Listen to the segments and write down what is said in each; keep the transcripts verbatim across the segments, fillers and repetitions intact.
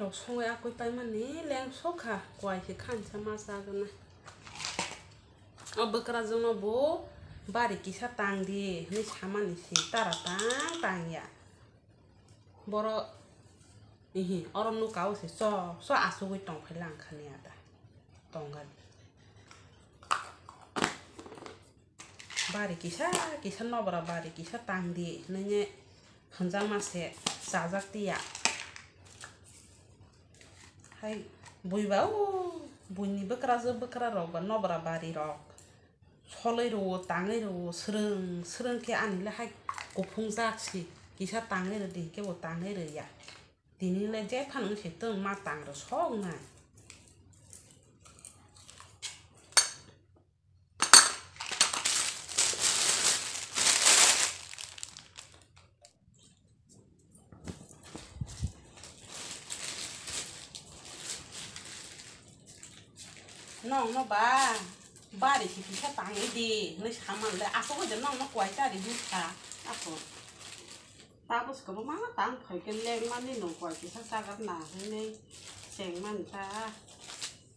Rok songwi akwi paimani leng sokha, kuai se khansa ma chagwna. O bwkrajwkno bo bari kisa tang di hinwi samani se tara tang tang ya. Borok, ihi, oro nuka o se cho, cho asugwi tongphai lang khani ada. Tongkha. Bari kisa, kisa nobra bari kisa tang di hinwi hwnjakma se chajak tiya. Hai, bui ba, o, buini bwkrajwk bwkrarok ba nobra barirok. Soloi rwo, tangwi rwo, swrwng, swrwng khe ani le hai kuphung jak si, kisa tangwi rwdi, hinkhe bo tangwi rwya. Tini le jephano wngse twng ma tang rw sok nai. Nong no ba, bari si kisa tangwi di, hinwi saman le, aswk hoide nong no kuai cha ri hwn kha, aswk. Tabuk se kwbangma tang phai khe lengmani nung kuai kisa chagar na hinwi chengmani ta.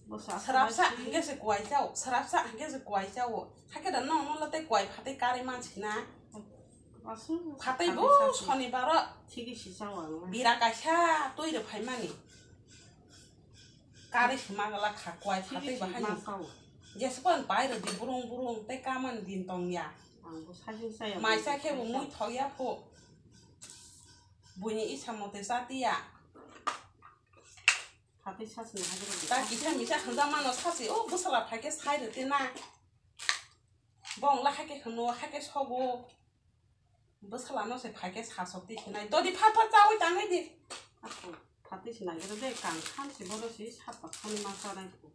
Bwsa Srapsa aswk hinkhe se kuai chao, srapsa hinkhe se kuai chao. Hakhe da nong no tei kuai phatwi karwi mansi na. Aswk Phatwi phatwi bo sasi. Sonibaro Thigi si chao ang. Bira kaisa twi rw phaimani. Karwi se magala kha kuai phatwi Thigi si bahai. Ma chao. Jesukon pai rw di burung burung tei kamani din tong ya. Ang bo sajing saya. Maisa khe bo mui thok ya pho. Buini isa mote cha tiya. Phatwi sasi na hajrong. Ta kisa misa hwnjak mano sasi, o bwsala phai khe sai rw twi na. Bong la hakhe hwno, hakhe sogo. Bwsala no se phai khe sasok twi khe nai. Dodi phat phat chawi tangwi di. Ako, phatwi se nai de, kang khan se bodo se sat pat khan ma cha nai ko.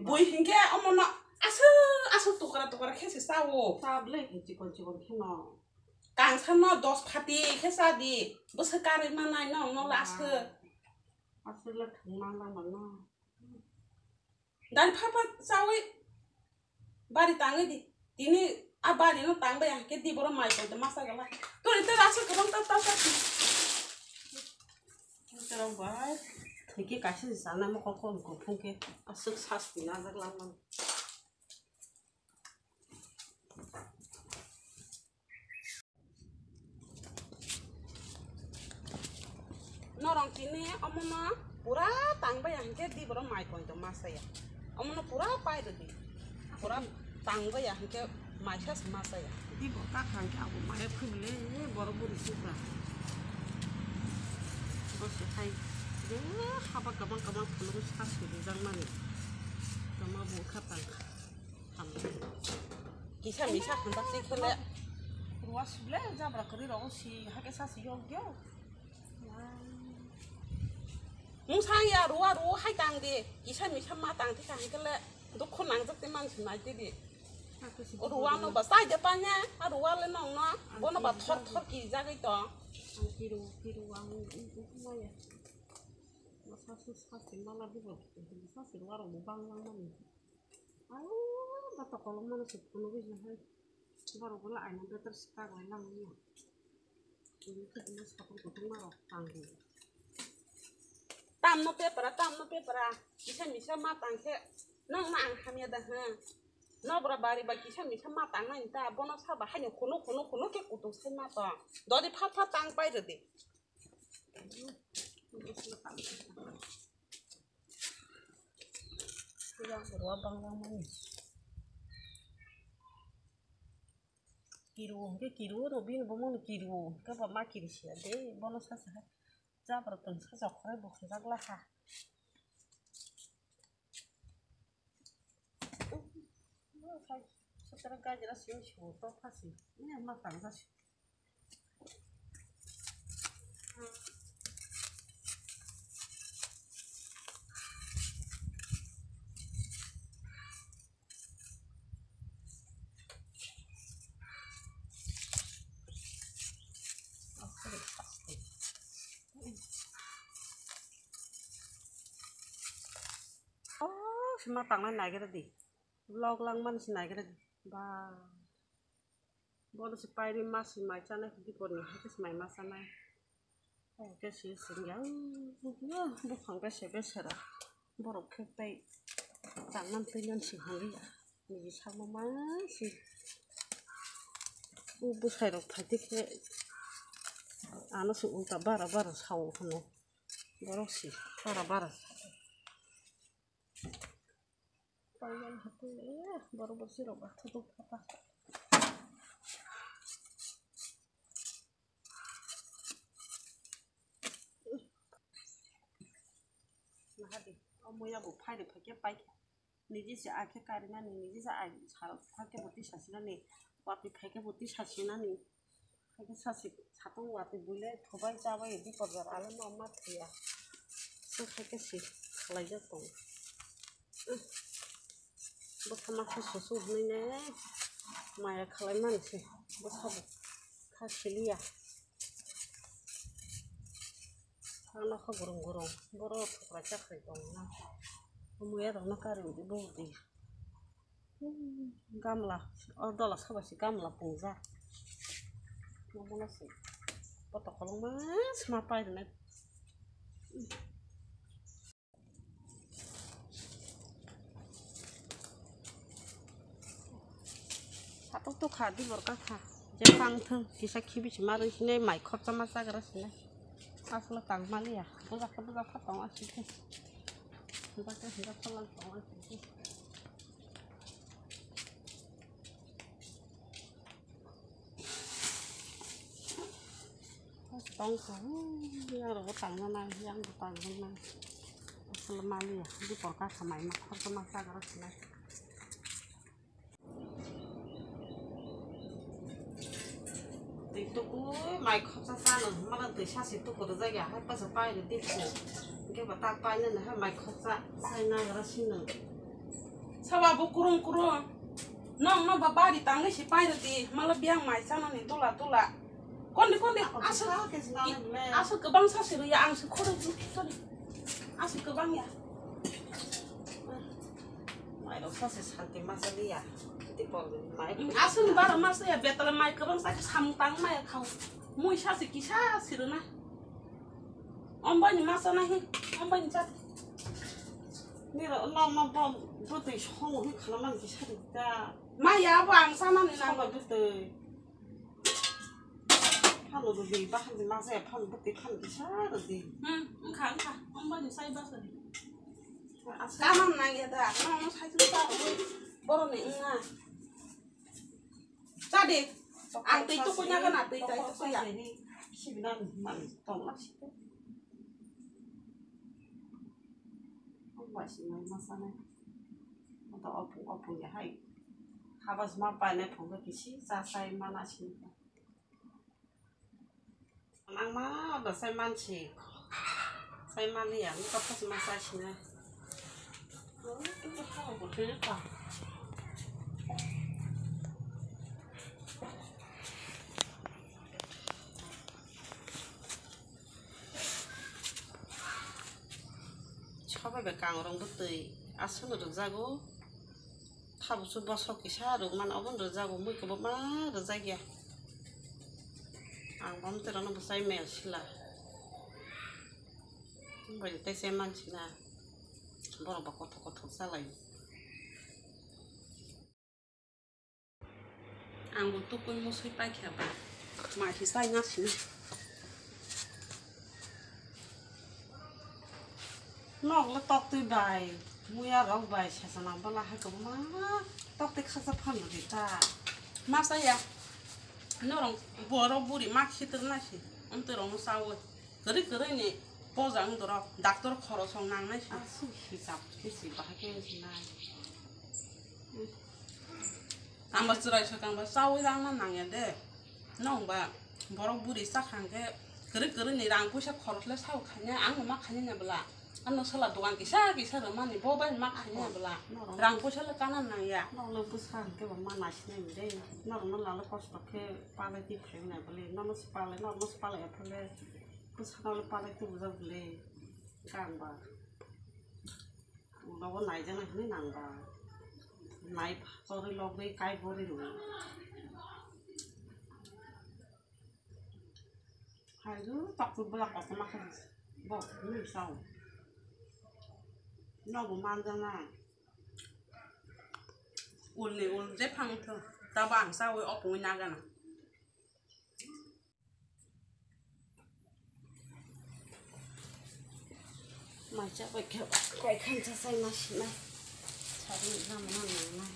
Bui hinkhe omo no aswk aswk tukra tukra khe se chawo. Cha ble khe chikon chikon khe no. Kangsa no dos phati khe cha di. Bwswk karwi manai no, no le aswk. Aswk le thwng ma lang ma no. Dari pha pha chawi bari tangwi di. Tini a bari no tang bai hake di boro mai koi to masa gala. Tori te rasa kwbang ta ta ta. Terang bai. Thiki kaisa sana mo kokon ko phungke aswk sas pina jak lang lang. Norong tini omono pura tang bai ya hinkhe di borok mai koi to masa ya. Omono pura pai rw di. Pura tang bai ya hinkhe mai sa se masa ya. Di bo ta khang khe abo mai phai bole borok buri sukra. Bo se hai je haba kabang kabang phunuk sa se rijak mani. Tama bo kha tang kha. Kisa misa khandak si khele. Ruwa suble jabra kwrwi rogo si hake sa si yok yo. Mung sang ya ruwa ruwa hai tang di. Kisa misa ma tang thika hai khele. Dukhu nangjak te man si nai te di. Ruwa no ba sai de pa nya. A ruwa le nong no. Bono ba thor thor ki jagwi to. Ang kiru kiru ang maya. Masa si sa si mala di bo. Sa si ruwa ro bang bang mani. Au, ba to kolom mano se phunugwi se hai. Borok bwla aina better se kagwi langmani. Ini khe bini sakol kutung ma rok tangwi. Tamno pepra, tamno pepra. Kisa misa ma tang khe. Nang na ang hamya da ha. Nobra bari ba kisa misa ma tang nai ta. Bono saba haino khunu khunu khunu khe kutung sai ma tong. Dodi phat phat tang pai rwdi. Yang ruwa bang bang mani. Kiru hwnkhe kiru no bini bumung no kiru hwnkhe ba ma kiri sia de bono sa sa hai jabra tong sa jok khwrai bo khwjak la ha. Sutra gajra sing su to phasi. Ini ma tang sa. Oh, sima tangnai naigra di. Vlog langmani se naigra di. Ba. Bono se pairi masi mai chanai, dipor ni hai se mai ma chanai. Khe se sing yang, buphang bese bese ra. Borok khe tei changman twi nan sing hwnwi ya. Nini sakno ma si. U bwsai rok phaidi khe ano se ulta bara bara sao hwno. Borok si bara bara. Paiyang hati, eh, borok borsi rok athudu pata. Nahadi, o muya bo phaidi phaikhe paikha. Niji se akhe karinani, niji se ai sal phaikhe bo tisa sinani. Watwi phaikhe bo tisa sinani. Khaikhe sasi satung watwi buile thubai chabai di korjak ale no ma thwiya. Suk khaikhe si khlaijak tongo. Bwsa masa susu hwnwi ne maya khlai mani se bwsa bo kha siliya. Ano kha gurung gurung boro thokra chakhrai tongna. Muya rokno kari udi bo udi. Gamla, o dola saba se gamla pungjak. Omono se poto kolokma sma pai rwnai. Satok tokha, dibor kakha. Je pang thung, kisa khibi se ma rwi sinai, mai khorsa ma chagra sinai. Aswk tang maliya, bujak khe bujak kha tong aswk khe. Hwnjak khe hwnjak kha lang tong aswk khe. Tongkha, yang rogo tangna nang, yang bo tangna nang. Aswk maliya, di porka khamai ma khorsa ma chagra sinai. Twi tukui mai khorsa chano hwnmano twi sasi tuku rwjak ya hai paisa pai rw di kho. Hwnkhe bo ta painani hai mai khorsa sai nagra sino. Sabo bo kurung kurung. Nong no ba bari tangwi si pai rw di. Malo biyang mai chanani tula tula. Kondi kondi aswk kwbang sasi rw ya ang se khoro sorry. Aswk kwbang ya. Mairok sase santi masa liya. Tei porni mai. Aswkni bara masa ya betala mai kwbang sa samung tang maya khao. Mui sase kisa sirwna. Ombani masa nahi. Ombani chat. Niro no no bom butwi songo hi khala man kisa rita. Maya abo ang sanani nango. Songo butwi. Phano rwdi, bahan di masa ya, phano bwtwi phano kisa rwdi. Hmm, wngkha, wngkha. Ombani sai basa di. Aswk. Kaman nangya da, no, no, sai tong ta, boroni wngna. Cha di. Ang twi tukui na gana, twi tai tukui ya. Sibina man tong la site. Ombasi mai masa nai. Oto opung, opung ya hai. Habas ma pai nai phung kisi, cha sai mana sini. Ang ma da sai mansi. Sai mani ya, ni kok ma sai sini. Sobai bai kangrong bwtwi aswk rwjago. Thabusu bosok kisa rwmani obo rwjago, mui kwbangma rwjakya. Ang bo amtwirokno bwsai mel sila. Bai tei se mansina. Borok ba kothok kothok chalaio. Ang bo tukui musui paikha ba. Ma khe chai na sini. Nok le tok twi bai, muya rok bai, sasana bala hai kwbangma tok twi khajak phano di ta. Ma chaya, norok borok buri ma khitir na si, amtwi rok no chawi. Kwrwi kwrwi ni poja wng dorok, doctor khorok song nang nai si. Aswk hisab khe si bahai khe wng si nai. Ang ba chwrai swkang ba chawi rang na nang ya de. Nong ba borok buri chakha hwnkhe kwrwi kwrwi ni rang puisa khorok le sao khaina, ang no ma khaina bwla. Ano sala dogan kisa kisa rw mani bo bai ma khaina bwla. Rang puisa le kana nang ya. Nong le bwsa hwnkhe ba ma nai sinai de. Nong no lalo kosto khe palai ti phaina bwle. Nong no se palai, nong no se palai ya phale. Bwsano le palai tubujak le, kang ba. Ulo naijaknai hwnwi nang ba. Nai torwi logwi kai borwi rw. Hai Aju tokthuk bwla kotorma khe bo, hmm, sao. Nobo manjaknai. Ulni ul je phang thung. Tabo ang saui opungwi nagana. Mai cha bai khe koi khan cha sai ma sinai. Chari na ma na na.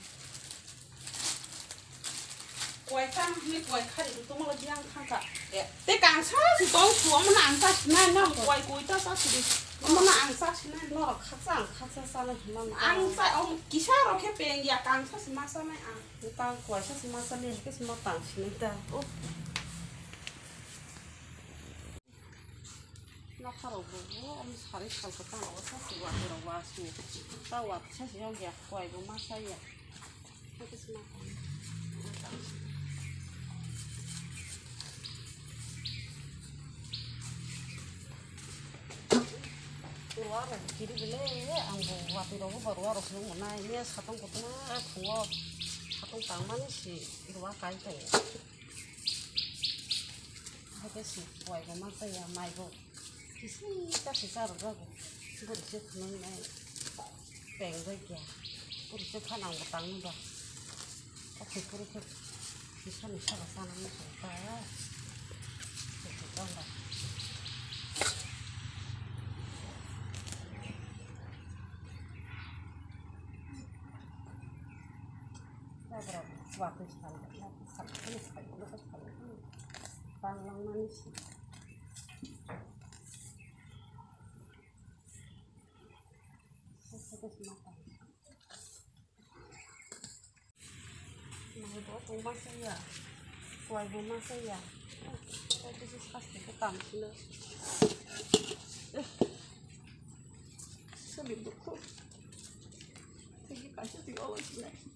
Koi khan ni koi khari tu mo biang khan ka. Te kangsa si tong su mo na ang cha sinai na koi koi ta cha si. Mo na ang cha sinai. No kha cha ang kha cha sa na ma. Ang cha om kisa ro khe peng ya kangsa si ma sa nai ang. Tang koi sa si ma sa le ke si ma tang sinai ta. Oh. Nokharok bo, bo, omo sari salka tang, omo sasi watwi rok wasu. Ta watwi sasi yokya, koi bo ma saya. Ruwa rok kiri bile, ang bo watwi rok bo ruwa rok se wngo nai, ye satong kotorma phungo, satong tangmani si ruwa kai tongo. Haikhe si koi bo ma saya, mai bo. Kisi kasi charwk jago. Bwrwi se khwnwi nai peng bai kya. Bwrwi se kha nang bo tang ba. O khe bwrwi khe kisa ni saka sana muchung ta. Khe khe tong ba. Jagra watwi sal, watwi sal, watwi sal, watwi sal. Bang lang mani si. Mai bo tong ma saya, koi bo ma saya. Koi bo se plastic ko tam sino. Sali dukhu. Tigi kaisa tigi obo sinai.